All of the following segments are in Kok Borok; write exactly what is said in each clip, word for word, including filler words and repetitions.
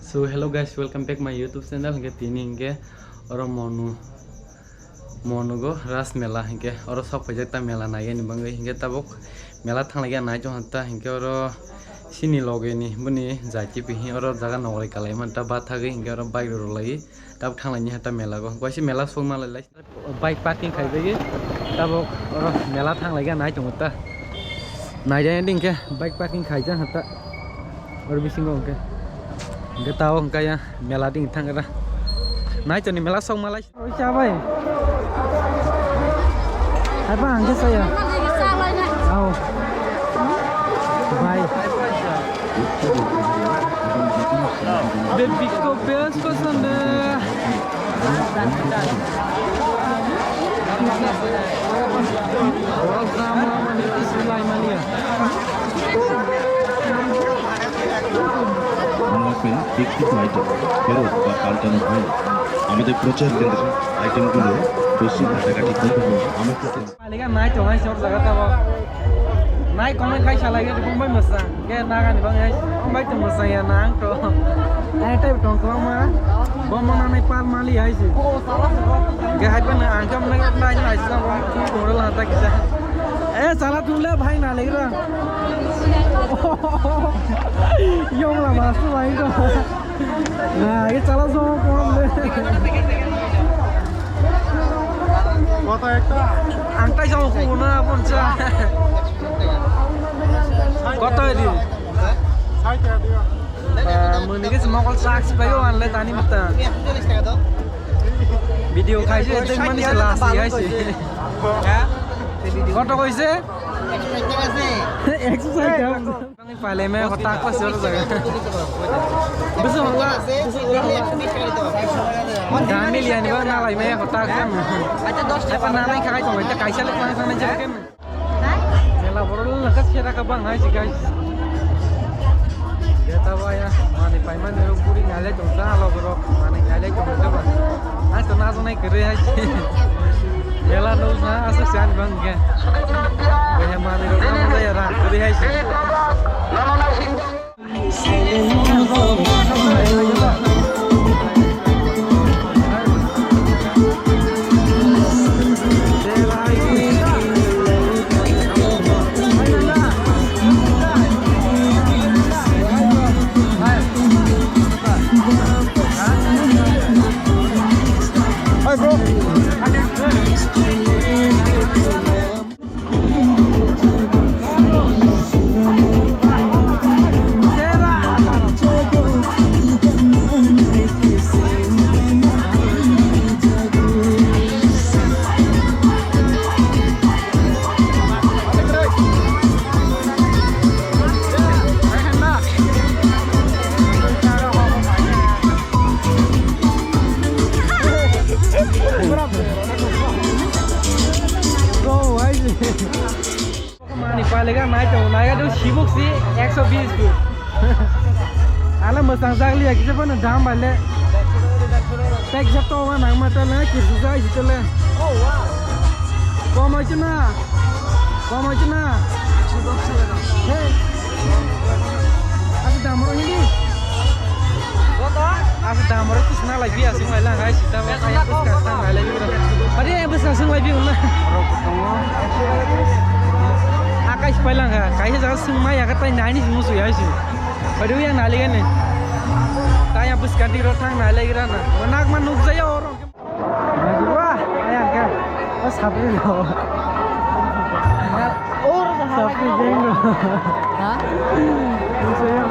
So hello guys, welcome back my YouTube channel. Hingke tini hingke oro monu monugo Ras Mela hingke oro sok paijak ta mela nai ani bangwi hingke tabok mela thanglai ya nai tong ta hingke oro sini loge ni boni jati pihi oro jaga nogori kalai man ta bathagwi hingke oro bike rok lai tabok thanglai ni ha ta mela go. Waisa mela sok ma lai lai. Bike parking khaijagwi tabok oro mela thanglaiga nai tongo ta. Naijaya dingkhe bike parking khaijak hata. Oro bisingo hwnkhe. Hwnkhe tao hwnkhe ya mela ding thangkhe ta. Nai toni mela sok malai. Oi cha bai. Hai ba hwnkhe saya. Au. Bai. Bebiko bes pasande. বিক্রিত আইটেম ফেরত বা পাল্টানো হয়। আমাদের প্রচার কেন্দ্রে আইটেমগুলো বেশি কাটাকাটি করতে হবে। আমার কাছে Maliga nai tong hai sor jaga tabo. Nai comment khai salai ge bong bai mwsang. Ge naga ni bang hai. Bong bai tong mwsang ya nang to. Ai tai tong kwbang ma. Bong ma nai pal mali hai si. Ge hai pa na ang kam nai nai nai sa bong tu ko la ta kisa. Eh sala tu le bhai na le ra. Yong la mas tu bhai to. Na, ye chala so ko le. কত একটা? Ang tai jong ko na pon cha. কত এদি? ষাট টাকা দিও। Muni ke mokol sak sipai o anle tani mata. Video khai je dek mani se last ye hai se. কত কইছে? একশো ষাট টাকা. Ani palai me hotak pa sir jaga. Bisu hola. Dami lian ba na lai me hotak kan. Apa na nai khai tong ta kaisa le kwan kwan jaga kan. Mela borol na ka sera ka bang hai si guys. Deta ba ya mani pai mani ro puri ngai le tong ta lo bro. Mani ngai le tong ta ba. Ai to na to nai kere hai si. Mela no na asa sian bang ke. Ba ya mani ro na ya ra kere hai si. Hi, bro. Mani palega nai tongo, nai gado sibuk si ekso bis gu. Ala mwsang jak liya kisa phano dam baile. Tek jab to wa nang ma tole, kirsu jai si tole. Kom oi chuna. Kom oi chuna. Hey. Asa dam ro hindi. Asa dam ro kisna lai biya sing lai lang ai sita ba kaya puska sang lai lai bro. Adi ai puska sing lai biya na. Akai sipai lang ha. Kaya jaga sing mai aga tai nai ni musu ya si. Adi yang nali kan ni. Kaya puska di ro thang nai lai gira na. Manak man nuk jaya oro. Wah, ayang ka. Oh, sapri lo. Sapri geng lo. Ha? Bisa ya.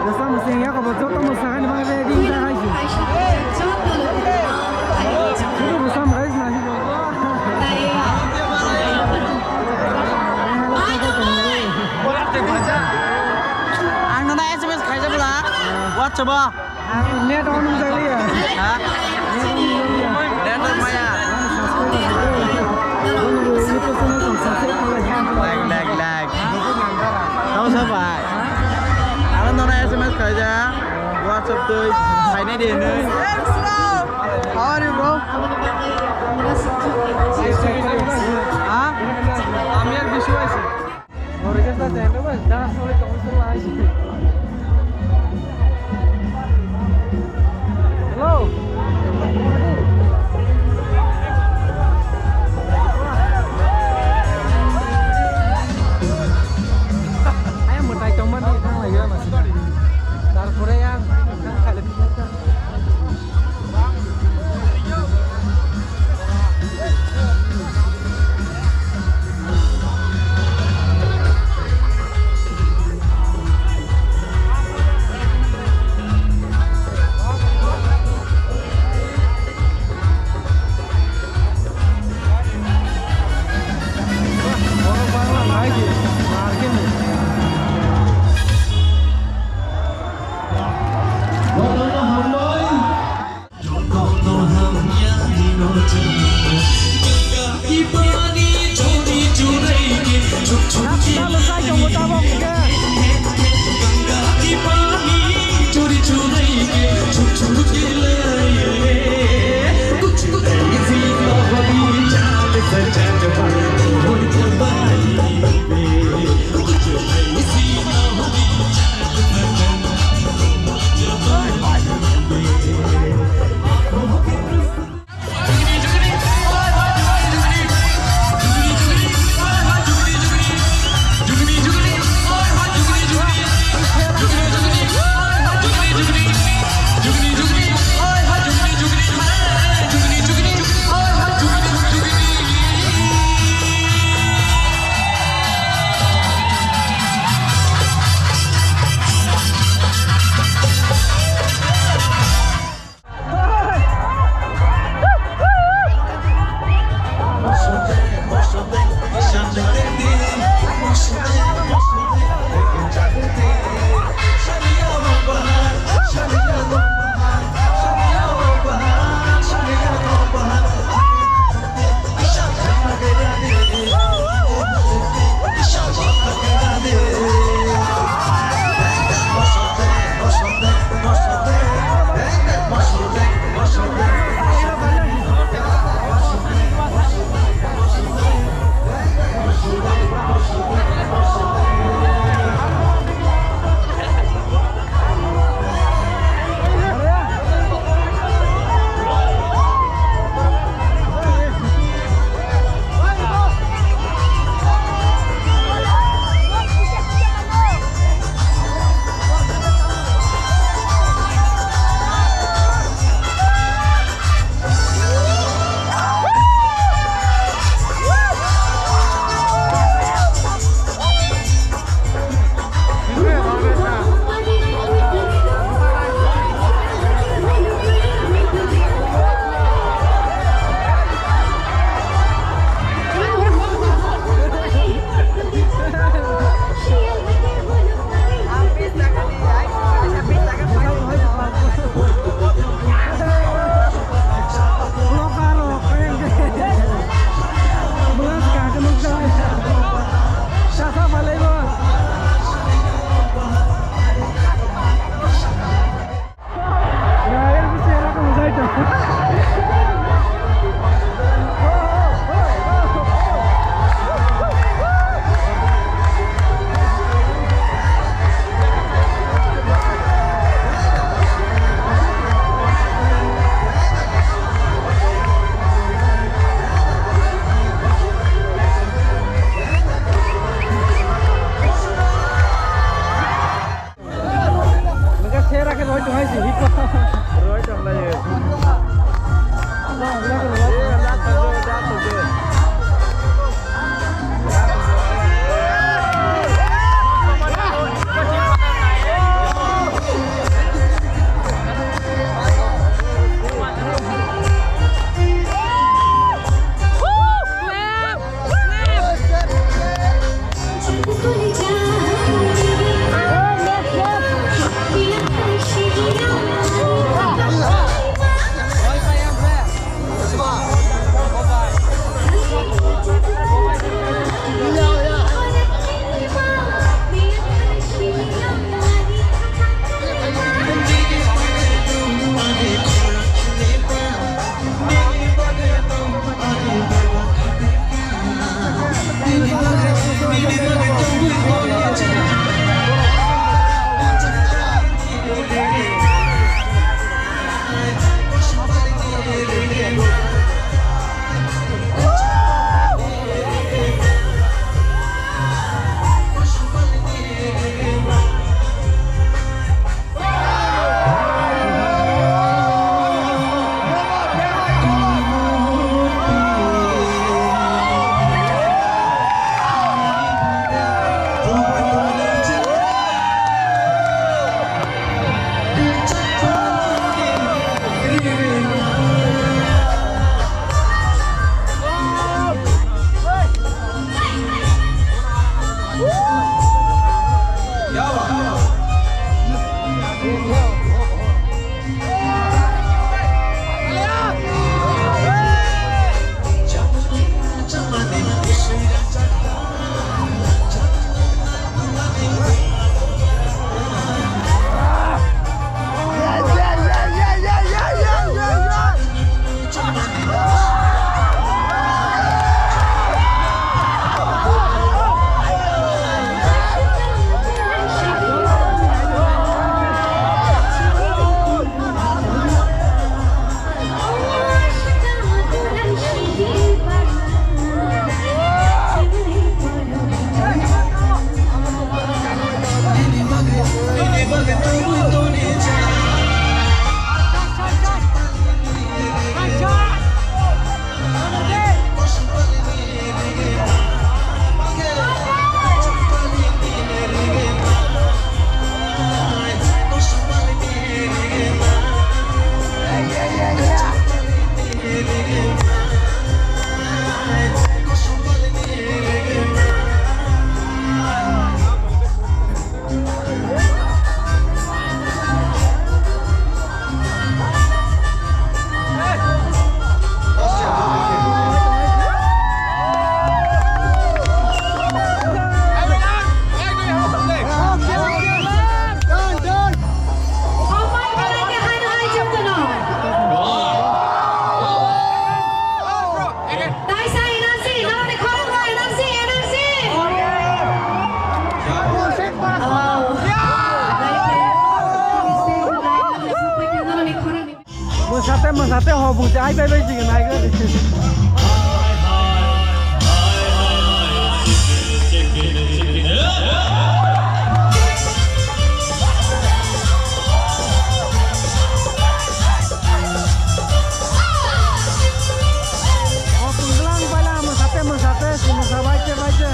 Bisa mesti ya, kalau betul tuh mesti kan bang ready dah aja. Itu bisa guys nasi. Ang nana S M S khaisa bula. WhatsApp. Net on wngjakliya. Ha? Net on wngjakliya. Net on maya. Like, like, like. Tamo sa bai? Ano nona S M S khaija. WhatsApp twi. Khainai de nwi. How are you, bro? Ha? Ami ar bisu aisi. Orkestra center ba, dance solo tong solo ai. Mwsate mwsate hobung se ai bai bai jigin ai gari. Hobung glang bala mwsate mwsate si mwsa bai se bai se.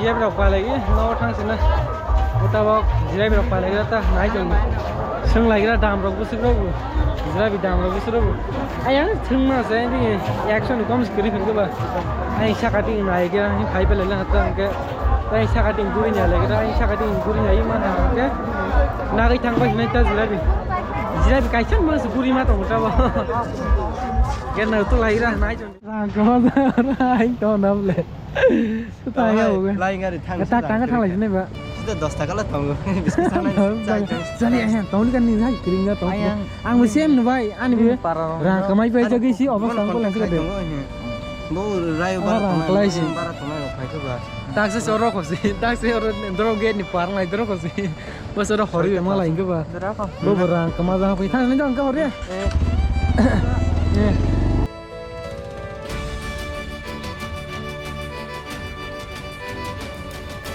Jirai rok palai, no thang sina. Uta bok jirai rok palai ta nai jong. Sung lai gira dam rok busuk rok. Jirai dam rok busuk rok. Ayang sung ma se ni action kom screen khir ba. Ai saka ting nai gira ni phai pele na ta ke. Ai saka ting guri nya le gira, ai saka ting guri nya ma ha ke. Na gai thang ba ni ta jirai. Jirai kai chang ma su guri ma tong ta ba. Ke na tu lai gira nai jong. Rang kama ai to nam le. Tanya bukan. Lain gari thang. Kata tangga thang lai sini ba. Sida dos taka la tongo. Biscuit sana. Jani eh tong kan ni hai kering ga tong. Ayang. Ang bo same no bai ani bo. Rang kamai bai jagi si obo sangko lang sini. Bo rai bara tong. Bara tong pai ko ba. Tak se soro ko si, tak se oro dro gate ni par lai dro ko si. Bo soro hori ma lai ko ba. Bo rang kama jang pai thang ni jang ka hori.